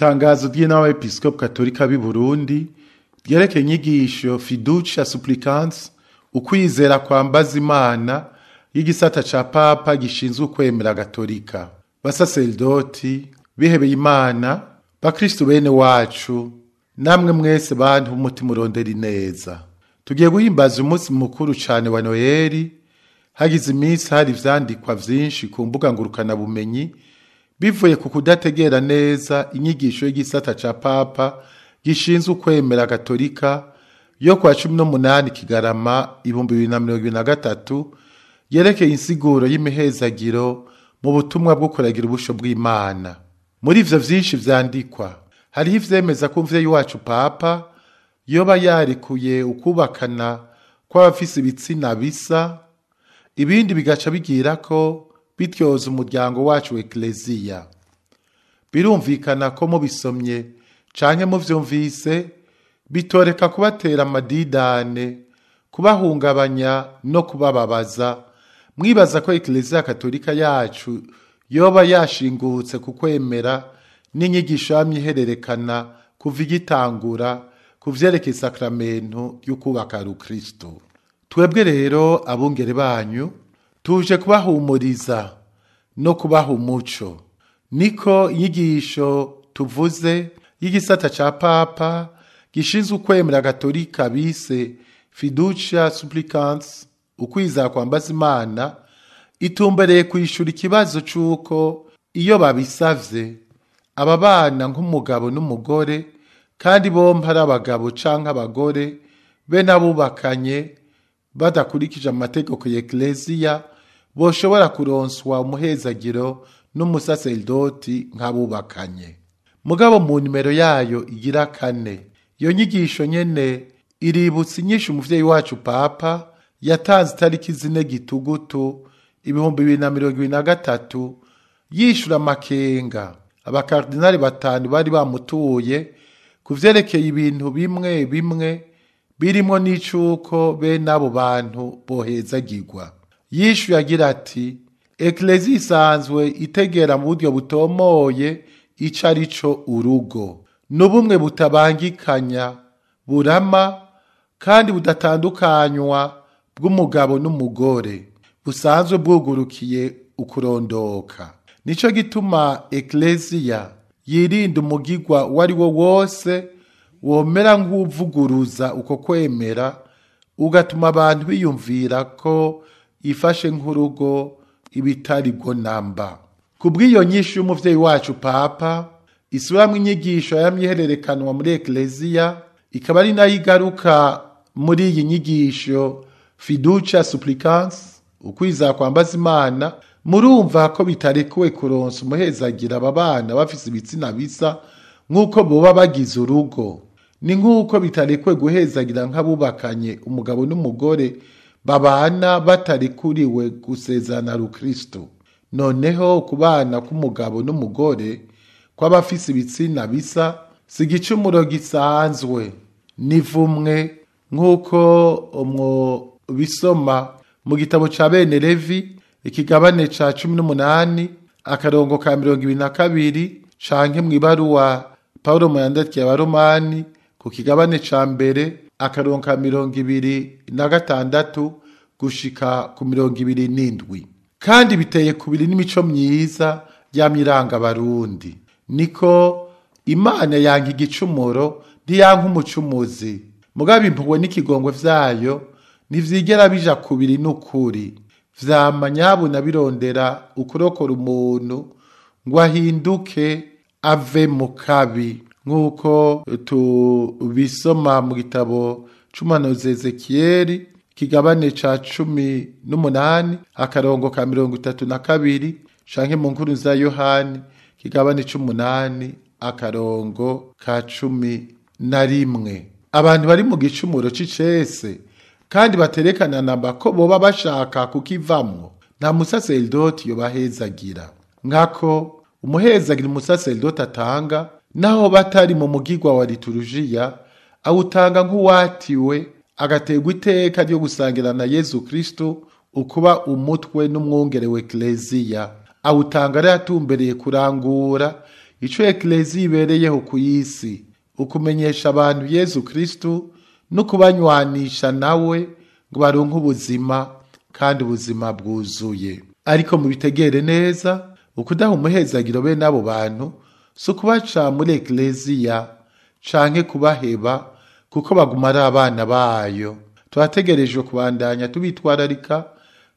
Itangazo ry'inama y'Episkopi Katolika b'i Burundi ryerekeye inyigisho Fiducia Supplicans, ukwizera kwambaza Imana, y'igisata ca Papa gishinzwe ukwemera Gatolika. Basaseredoti, bihebeye Imana, bakristu bene wacu, namwe mwese bantu b'umutima urondera ineza. Tugiye guhimbaza umunsi mukuru cane wa Noheli, hagize iminsi hari ivyandikwa vyinshi ku mbuga ngurukanabumenyi bivuye ku kudategera neza inyigisho y'igisata ca Papa gishinzwe ukwemera Gatolika yo kwa 18 Kigarama 2023 yerekeye insiguro y'imihezagiro mu butumwa bwo kuragira ubusho bw'Imana. Muri ivyo vyinshi vyandikwa hariho ivyemeza ko umuvyeyi wacu Papa yoba yarekuye ukubakana kw'abafise ibitsina bisa, ibindi bigaca bigira ko bityoza umuryango wacu wa Ekleziya. Birumvikana ko mubisomye canke muvyumvise bitoreka kubatera amadidane, kubahungabanya no kubababaza, mwibaza ko Ekleziya Katolika yacu yoba yashingutse ku kwemera n'inyigisho yamye ihererekana kuva igitangura ku vyerekeye isakramentu y'ukubaka Rukristo. Twebwe rero abungere banyu tuje kubahumuriza no kubaha umuco. Niko inyigisho tuvuze y'igisata ca Papa gishinzwe ukwemera Gatolika bise Fiducia Supplicans, ukwizera kwambaza Imana, itumbereye kwishura ikibazo c'uko iyo babisavye aba bana nk'umugabo n'umugore, kandi bompi ari abagabo canke abagore, be n'abubakanye badakurikije amategeko ya Ekleziya, boshobora kuronswa umuhezagiro n'umusaseredoti nk'abubakanye. Mugabo mu nimero yayo igira kane, iyo nyigisho nyene iributsa inyishu umuvyeyi wacu Papa yatanze itariki 4 Gitugutu 2023 yishura amakenga abakardinali 5 bari bamutuye ku vyerekeye ibintu bimwe bimwe birimwo n'icuko be n'abo bantu bohezagirwa. Yishuye agira ati: Ekleziya isanzwe itegera mu buryo butomoye ico arico urugo, n'ubumwe butabangikanya, burama kandi budatandukanywa bw'umugabo n'umugore, busanzwe bwugurukiye ukurondoka. Nico gituma Ekleziya yirinda umugigwa wari wo wose womera nk'uvuguruza uko kwemera, ugatuma abantu biyumvira ko ifashe nk'urugo ibitari bwo namba. Kubw'iyo nyishu y'umuvyeyi wacu Papa isubiramwo inyigisho yamye ihererekanwa muri Ekleziya, ikaba ari nayo igaruka muri iyi nyigisho Fiducia Supplicans, ukwizera kwambaza Imana, murumva ko bitarekuwe kuronsa umuhezagira aba bana bafise ibitsina bisa nk'uko boba bagize urugo. Ni nk'uko bitarekuwe guhezagira nk'abubakanye umugabo n'umugore babana batarekuriwe gusezerana Rukristo. Noneho kubana k'umugabo n'umugore kw'abafise ibitsina bisa si igicumuro gisanzwe, nivumwe nk'uko bisoma mu gitabo ca bene Levi ikigabane ca 18 akarongo ka 22 canke mw'ibaruwa Paulo muyandikiye abaromani ku kigabane ca mbere akarongo ka 26 gushika ku 27. Kandi biteye kubiri n'imico myiza yamye iranga abarundi. Niko Imana yanka igicumuro, ntiyanka umucumuzi. Mugabo impuhwe n'ikigongwe vyayo ntivyigera bija kubiri n'ukuri. Vyama nyabuna birondera ukurokora umuntu ngo ahinduke ave mu kabi, nk'uko tubisoma mu gitabo c'umuhanuzi Ezekiyeli kigabane ca 18 akarongo ka 32 canke mu nkuru za Yohani kigabane c'umunani akarongo ka 11. Abantu bari mu gicumuro c'icese kandi baterekana namba ko boba bashaka kukivamwo, nta musaseredoti yobahezagira. Nkako umuhezagira umusaseredoti atanga, naho batari mu mugigwa wa liturujia, awutanga nk'uwatiwe agaterwa iteka ryo gusangira na Yezu Kristo ukuba umutwe n'umwungere wa Ekleziya. Awutanga rero atumbereye kurangura Ico Ekleziya ibereyeho ku isi, ukumenyesha abantu Yezu Kristu no kubanywanisha nawe ngo baronke ubuzima kandi ubuzima bwuzuye. Ariko mubitegere neza, ukudaha umuhezagiro bene abo bantu si ukubaca muri Ekleziya canke kubaheba, kuko baguma ari abana bayo. Turategerejwe kubandanya tubitwararika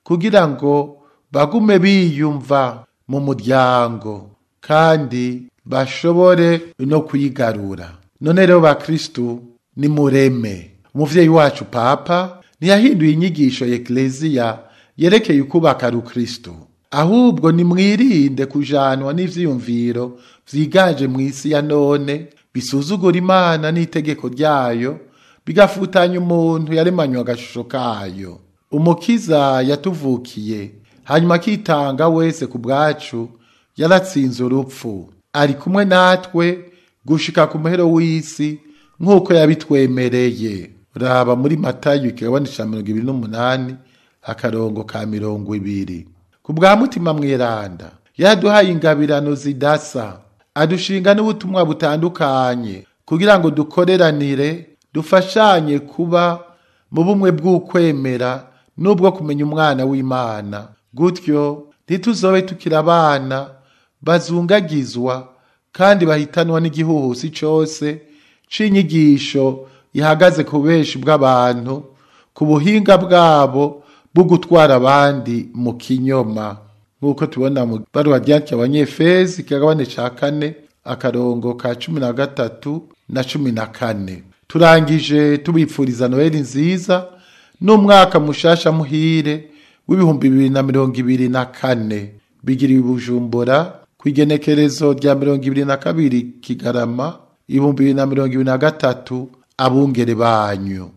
kugira ngo bagume biyumva mu muryango kandi bashobore no kuyigarura. None rero bakristu, nimureme. Umuvyeyi wacu Papa ntiyahinduye inyigisho ya Ekleziya yerekeye ukubaka Rukristo, ahubwo nimwirinde kujanwa n'ivyiyumviro vyiganje mw'isi ya none bisuzugura Imana n'itegeko ryayo, bigafutanya umuntu yaremanywe agashusho kayo. Umukiza yatuvukiye hanyuma akitanga wese ku bwacu, yaratsinze urupfu, ari kumwe natwe gushika ku muhero w'isi nk'uko yabitwemereye. Raba muri Matayo ikigabane ca 28 akarongo ka 20. Ku bwa Mutima Mweranda yaduhaye ingabirano zidasa, adushinga n'ubutumwa butandukanye kugira ngo dukoreranire, dufashanye kuba mu bumwe bw'ukwemera n'ubwo kumenya umwana w'Imana. Gutyo ntituzobe tukiri abana bazungagizwa kandi bahitanwa n'igihuhusi cose c'inyigisho ihagaze ku benshi bw'abantu, ku buhinga bwabo bwo gutwara abandi mu kinyoma, nk'uko tubona mu baruwa ryandikiwe Abanyefezi ikigabane ca 4 akarongo ka 13 na 14. Turangije tubipfuriza Noheli nziza n'umwaka mushasha muhire w'2024. Bigiriwe i Bujumbura kw'igenekerezo rya 22 Kigarama 2023. Abungere banyu.